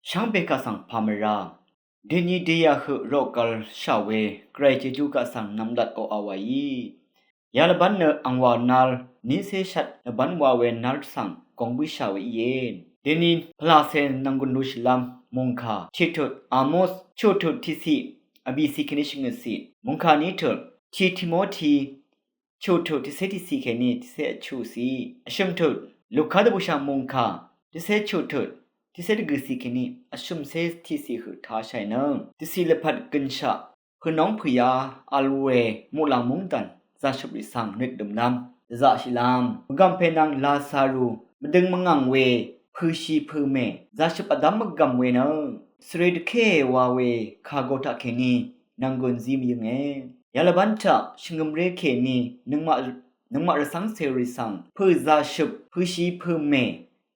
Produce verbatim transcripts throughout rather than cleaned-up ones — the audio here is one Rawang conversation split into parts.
Shvngbe kaq svng pà mvrá. Deni deyà høq roqgvl shà we, Gvray Jejú kaq svng nvmlat oqà wàí. Yalvbán nø angwà nal, nícé shvt lvbán wa we nal svng gong bǿshà we íe. Deni pvlacè nvnggùn lushìlv́m mùngkà tiqtut Amos chuqtut tiqciq vbìciq kèní shvngøtciq. Mùngkà nítut tiq Timoti chuqtut tiqcé tiqciq kèní tiqcé vchuqciq. Vshø̀mtut Luka dvbùshà mùngkà tiqcé chuqtut tiqcé dvgø̀ciq kèní vshø̀mcé tiqciq høq tashàì nø tiqciq lvpat gønshaq hønóng pø̀ya vl we muqlàng múngdàn zàshøprì svng nøt dø̀mlv́m dvzaqshìlv́m mvgv̀mpè nvng Lazaru mvdøng mvngv̀ng we pø̄shì pø̄mè zàshøp vdv́m mvgv̀m we nø svre dvkéè wa we kàgo taqkèní nv̀nggùn zí mvyønge. Yalvbán taq shvngø̀mré kèní nøngmaq nøngmaq rvcv́ngcèrì svng pø̄ zàshøp pø̄shì pø̄mè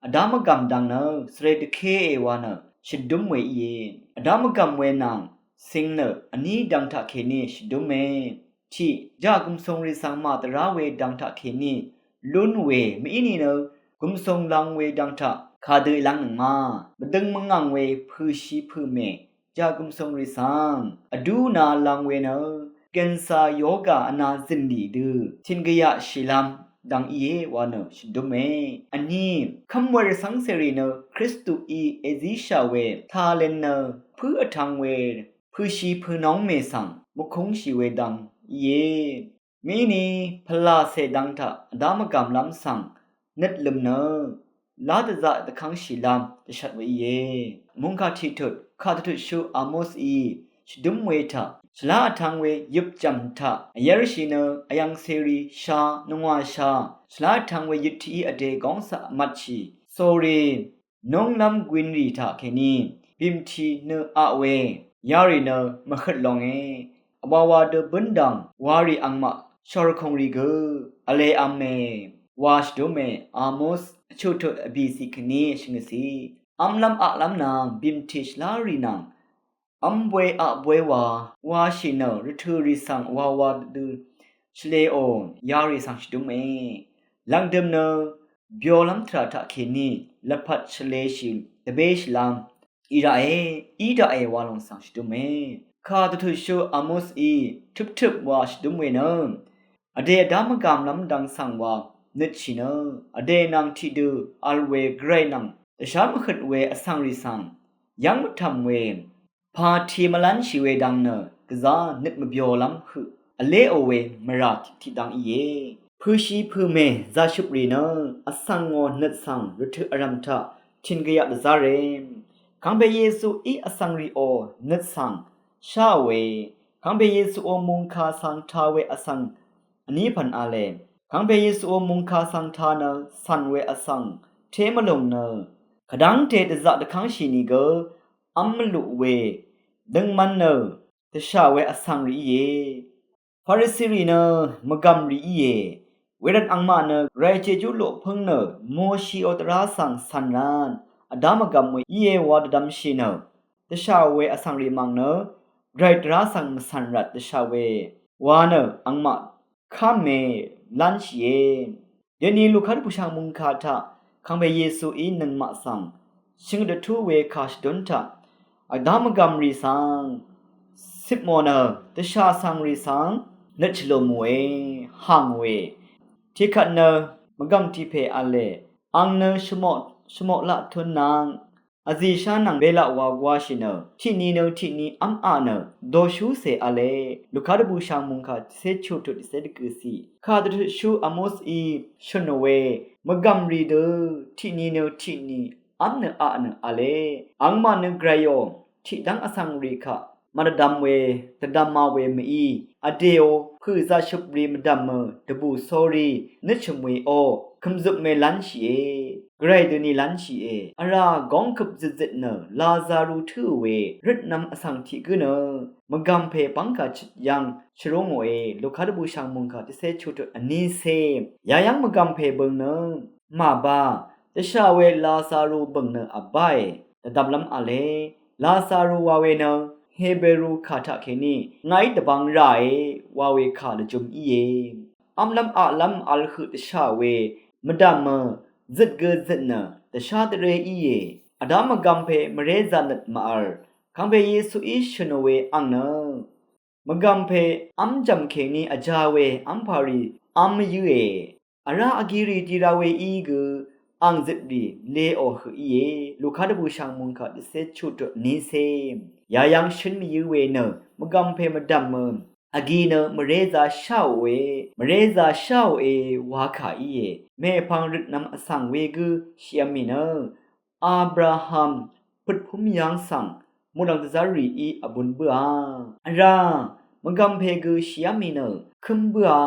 vdá mvgv̀m dang nø svre dvkéè wa nø shvdúm we íe. Vdá mvgv̀m we nvng cing nø vní dvng taqkèní shvdúme. Tiq, ja gùmsùngrì svng màdvrá we dvng taqkèní lún we mv-í nìnø gùmsùng lvng we dvng taq kadø ìlv́ng nøngma mvdøng mvngv̀ng we pø̄shì pø̄mè ja gùmsùngrì svng vdú na lvng we nø gv̀nsà yoga vna zø̀nlì dø tìngvyaqshìlv́m dvng íe wa nø shvdúme. Vní, kv́m we rvcv́ngcèrì nø Kristuí èzíshà we talen nø pǿ vtvng we pø̄shì pø̄nóng mè svng mvkúngshì we dvng íe. Mìni pvlacè dvng taq vdá mvgàmlv́m svng nøtlø̀m nø lá dvzaq dvkv́ngshìlv́m dvshvt we íe. Mùngkà tiqtut kàdvtutshú Amosí shvdúm we taq shvlá vtvng we yøpjv̀m taq vyv́rshì nø vyv̀ngcèrì sha nungwà sha shvlá vtvng we yøt tiqí vdè góngsaq vmvtshì sórí núnglv́m gwinrì taqkèní bìmtì nø aq we yarì nø mvhøt longe. Vwawa dø bǿndv̀ng warì angmaq shòrvkùngrì gø vlev̄me wa shvdúme. Amos vchuqtut vbìciq kèní shvngøtciq. V́mlv́m aqlv́m nvng bìmtì shvlárì nvng v́m bwe aq bwe wa washì nø rvtø̀rì svng vwawa dø shvleò yarì svng shvdúme. Lv̀ngdø̀m nø byolv́m tvrà taqkèní lvpat shvleshì dvbéshìlv́m í raqe, í daqe wa lòng svng shvdúme. Kàdvtutshú Amosí tøptøp wa shvdúm we nø vdè vdá mvgàmlv́m dvng svng wa nøtshì nø vdè nvng tiqdø vl we gvray nvng dvshá mvhøt we vsvngrì svng yv́ng mvtv̀m we pàti mvlv́nshì we dvng nø gvzá nøt mvbyolv́m høq vléò we mvrà tiqdvng íe. Pø̄shì pø̄mè zàshøprì nø vsvngò nøt svng rvtøq vrv̀m taq tìngvyaq dvzá re. Kàngpè Yesuí vsvngrìò nøt svng sháò we, kàngpè Yesuò mùngkà svng ta we vsvng vní pv̀n v̄le. Kàngpè Yesuò mùngkà svng ta nø cv̀n we vsvng té mvlùng nø kvdv́ngte dvzaq dvkv́ngshì nìgø v́m mvluq we døngman nø dvshà we vsvngrì íe. Farisirì nø mvgv̀mrì íe. Wervt angmaq nø gvray jejú luqpǿng nø Moshiò dvrá svng cv̀n rán vdá mvgv̀m we íe wa dvdvmshì nø dvshà we vsvngrì mv̀ng nø gvray dvrá svng mvcv̀n rvt dvshà we wa nø angmaq káme lánshìe. Deni Luka dvbùshv̀ng mùngkà taq kàngpè Yesuí nøngmaq svng shvngøt dvtú we kà shvdún taq vdá mvgv̀mrì svng cipmò nø dvshà vsvngrì svng nøt shvlùmòe, hàngòe. Tiqkvt nø mvgv̀m tiq pè v̄le, ang nø shvmoq shvmoq laq tun nvng vzìshá nvng belaq wa gwáshì nø tiqni nø tiqni v́m aq nø doshúcè v̄le. Luka dvbùshv̀ng mùngkà tiqcé chuqtut tiqcé dvgø̀ciq. Kàdvtutshú Amosí shø̀nò we mvgv̀mrì dø tiqni nø tiqni v́m nø aq nø v̄le. Angmaq nø gvrayò tiqdv́ng vsvngrì kaq màdvdvm we dvdvma we mví vdèò pø̀ zaqshøprì mvdv̀mø dvbù sórí nøtshø̀m weó kø̀mzøp me lánshìe. Gvray døni lánshìe. Vrá góngkøp zøtzøt nø Lazaru tǿò we røtnv̄m vsvng tiq gǿ nø mvgv̀mpè bv́ngkà chøt yv́ng shvrú ngòe. Luka dvbùshv̀ng mùngkà tiqcé chuqtut vnícé. Yayv́ng mvgv̀mpè bø̀ng nø màbá dvshà we Lazaru bø̀ng nø vbáe dvdvmlv́m v̄le. Lazaru wa we nø Heberu kà taqkèní ngàí dvbvng ràe wa we kà lvjø̄m íe. V́mlv́m aqlv́m v̄l høq dvshà we mvdv̀mø zøt gø zøt nø dvshá dvré íe. vdá mvgv̀m pè mvrézà nøt mvvl. Kàngpè Yesuí shø̀nò we àng nø mvgv̀m pè v́m jv̀m kèní vjā we v́mpà rì v́m mvyǿe. Vrá vgirì dì ra we í gø àng zøtrì leò høq íe. Luka dvbùshv̀ng mòngkà tiqcé chuqtut vnícé. Yayv́ng shǿn mvyǿ we nø mvgv̀m pè mvdv̀mø vgi nø mvrézà sháòe, mvrézà sháòe wa kà íe. Mèpvng røtnv̄m vsvng we gǿ shìv̄m mì nø Abraham pøtpúm yv́ng svng muqlàng dvzv́r rìí vbun bǿà. Vrá mvgv̀m pè gø shìv́m mì nø kǿm bǿà.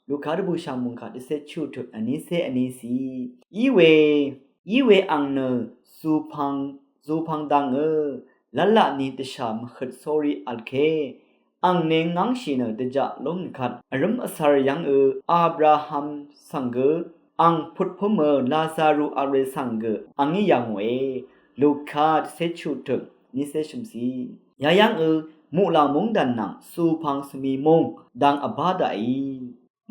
Luka dvbùshv̀ng mòngkà tiqcé chuqtut vnícé vnícì. Í we, í we àng nø zupvng, zupvng dvngø lv́laq ni dvshà mvhøt sórí v̄lké. Àng nèngv́ngshì nø dvjaq lúng kvt vrǿm vsvr yv́ngø Abraham svng gø àng putpúmø Lazaru vl we svng gø àngí yà ngòe. Luka tiqcé chuqtut vnícé shø̀mcì. Yayv́ngø muqlàng móngdàn nvng zupvng svmi móng dvng vbá daqì.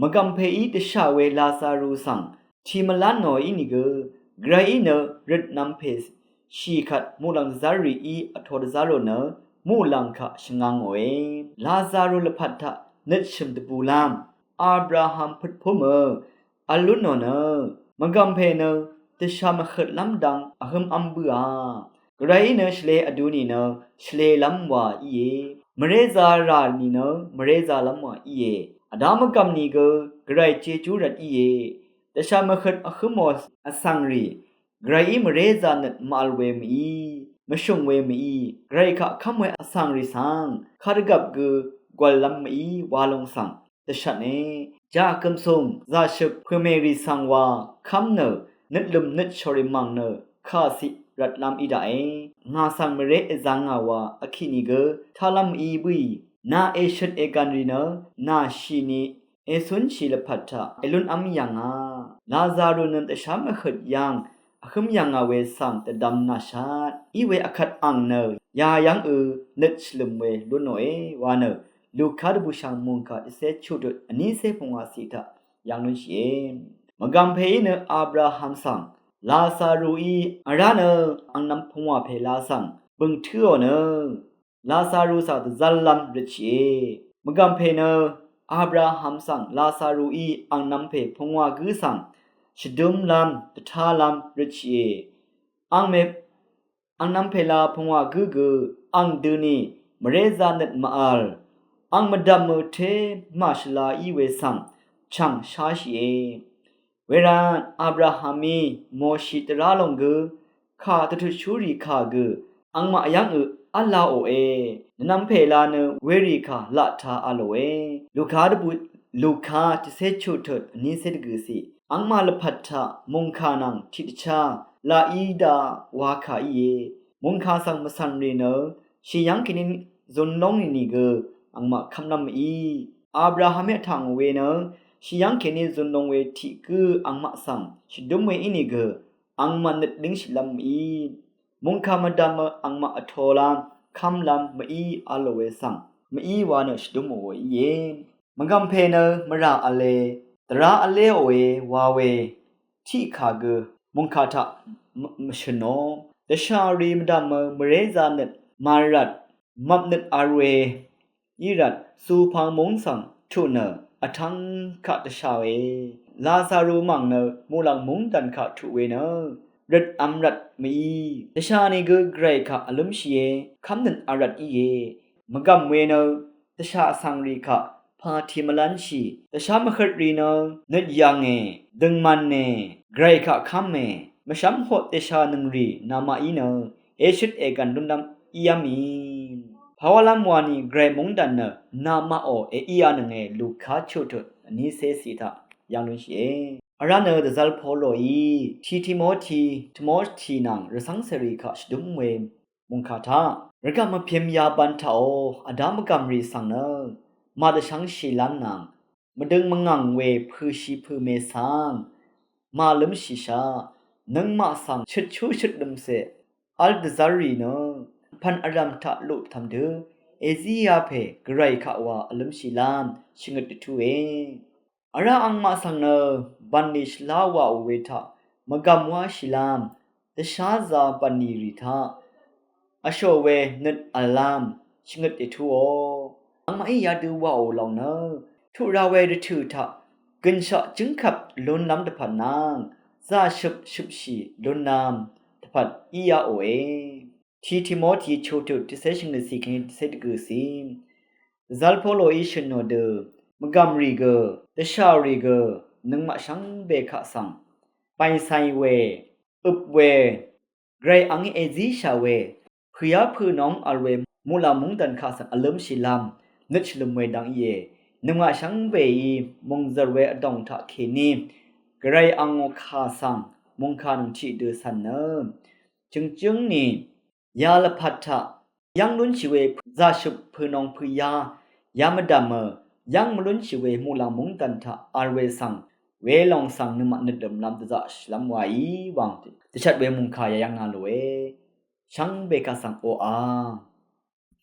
Mvgv̀m pèí dvshà we Lazaru svng tì mvlán nò ínìgø, Gvrayí nø røtnv̄m pè shì kvt muqlàng dvzv́r rìí vtō dvzv́r rò nø muqlàng kaq shvngā ngòe. Lazaru lvpat taq nøtshø̀m dvbùlv́m Abraham pøtpúmø vl lún nò nø mvgv̀m pè nø dvshà mvhøtlv́m dvng vhǿm v́m bǿà. Gvrayí nø shvlē vdu nìnø shvlēlv́m wa íe. Mvrézā rà nìnø mvrézālv́m wa íe. Vdá mvgv̀m nìgø Gvray jejú rvt íe. Dvshà mvhøt vhǿmò vsvng rì Gvrayí mvrézà nøt mvvl we mví, mvshùng we mví, Gvray kaq kv́m we vsvng rì svng kadvgvp gø gwv̀llv́m mví wa lòng svng dvshvtne. Jaqkø̀m sùng zàshøk pø̀mè rì svng wa kv́m nø nøtlø̀m nøtshòrì mv̀ng nø kàciq rvtlv́m í daqe. Ngà svng mvré èzāngà wa vkì nìgø tálv́m mví bǿì. Nà èshøt ègv̀n rì nø nà shìni ècúnshì lvpat taq èlúnv́m yv̀ngà. Lazaru nø dvshá mvhøt yv́ng vhǿm yv̀ngà we svng dvdvm nàshat í we vkvt àng nø yayv́ngø nøt shvlø̀m we lún nòe wa nø Luka dvbùshv̀ng mòngkà tiqcé chuqtut vnícé pungwàciq taq yv̀ng lúnshìe. Mvgv̀m pèí nø Abraham svng Lazaruí vrá nø angnv̄m pungwà pè la svng bø̀ng tǿò nø Lazaru svng dvzv́llv́m røtshìe. Mvgv̀m pè nø Abraham svng Lazaruí angnv̄m pè pungwà gǿ svng shvdúmlv́m dvtálv́m røtshìe. Àng mè angnv̄m pè la pungwà gǿ gø àng døni mvrézā nøt mvvl àng mvdv̀mø té màshvla í we svng chv̀ng sháshìe. Wervt Abrahamí Moshi tvrá lòng gø kà dvtutshúrì kà gø angmaq yv́ngø v́lāòe. Nvnvm pèla nø werì kà laqta a lòe. Luka dvbù, Luka tiqcé chuqtut vnícé dvgø̀ciq. Angmaq lvpat taq mòngkà nvng tiqdvchá laq í daq wa kà íe. Mòngkà svng mvcv̀nrì nø shì yv́ng kèní zun lóngì nìgø angmaq kv́mlv́m mví. Abrahamí vtà ngò we nø shì yv́ng kèní zun long we tiq gǿ angmaq svng shvdúm we ínìgø angmaq nøt língshìlv́m mví. Mòngkà mvdv̀mø angmaq vtōlv́m kv́mlv́m mví a lò we svng mví wa nø shvdúmò we íe. Mvgv̀m pè nø mvrà v̄le, dvrá vléòe wa we tiqkà gø mòngkà taq mv, mvshø̀nò. Dvshàrì mvdv̀mø mvrézā nøt màrvt mvpnøt vl we í rvt zupvng múng svng tuq nø vtv́ng kaq dvshàòe. Lazaru mv̀ng nø muqlàng móngdàn kaq tuq we nø røt v̄m rvt mví. Dvshà nìgø Gvray kaq vlǿmshìe, kv́mnøt vl rvt íe. Mvgv̀m we nø dvshà vsvng rì kaq pà tì mvlv́nshì. Dvshá mvhøt rì nø nøt yv̀nge, døngmv̄ne, Gvray kaq kv́me, mvshv́m hoq dvshà nøngrì namaqí nø èshøt ègv̀n lúnlv́m ív́m mì. Pàwálv́m wani Gvray móngdàn nø namaqò èíā nønge. Luka chuqtut vnícéciq taq yv̀ng lúnshìe. Vrá nø dvzv́l Poloí tiq Timoti, Timoti nvng rvcv́ng cèrì kaq shvdúm we mòngkà taq, rvgaq mvpim yabvn taqò, vdá mvgv̀mrì svng nø màdvshvngshìlv́m nvng mvdøng mvngv̀ng we pø̀shì pø̀mè svng màlǿmshìshaq. Nøngmaq svng shøtshú shøtlø̀mcè v̄l dvzv́rrì nø pv̀n vrv̀m taq luq tv̀m dø èzíā pè Gvray kaq wa vlǿmshìlv́m shvngøt dvtúe. Vrá angmaq svng nø bv̀nlì shvlá wàò we taq mvgv̀m wáshìlv́m dvsházā bv̀nlì rì taq vshò we nøt v̀lv́m shvngøt dètúò. Angmaqí yadø wàò lòng nø tuq ra we rvtø̀ taq gø̀nshaq jǿngkvp lúnlv́m dvpvt nvng zàshøp shøpshì lúnlv́m dvpvt í yaqòe. Tiq Timoti chutut tiqcé shvngøt sì kèní tiqcé dvgø̀ sì. Dvzv́r Poloí shø̀nò dø mvgàm rì gø, dvshà rì gø, nøngmaq shvngbe kaq svng bàìcàì we, øp we, Gvray angí èzíshà we, pø̀yá pø̀nóng vl we muqlàng mungdàn kaq svng vlǿmshìlv́m nøt shvlø̀m we dang íe. Nøngmaq shvngbeí mòngzv̀r we vdòng taq kèní Gvray angò kà svng mòngkà nòng tiqdø cv̀n nø jø̀ngjǿng ni ya lvpat taq yv́ng lúnshì we zàshøp pø̀nòng pø̀yá ya mvdv̀mø yv́ng mvlúnshì we muqlàng mungdàn taq vl we svng welòng svng nøngmaq nøt lø̀mlv́m dvzaqshìlv́m waí wàng dvshat we mòngkà yayv́ng na lòe. Shvngbe kaq svng oqà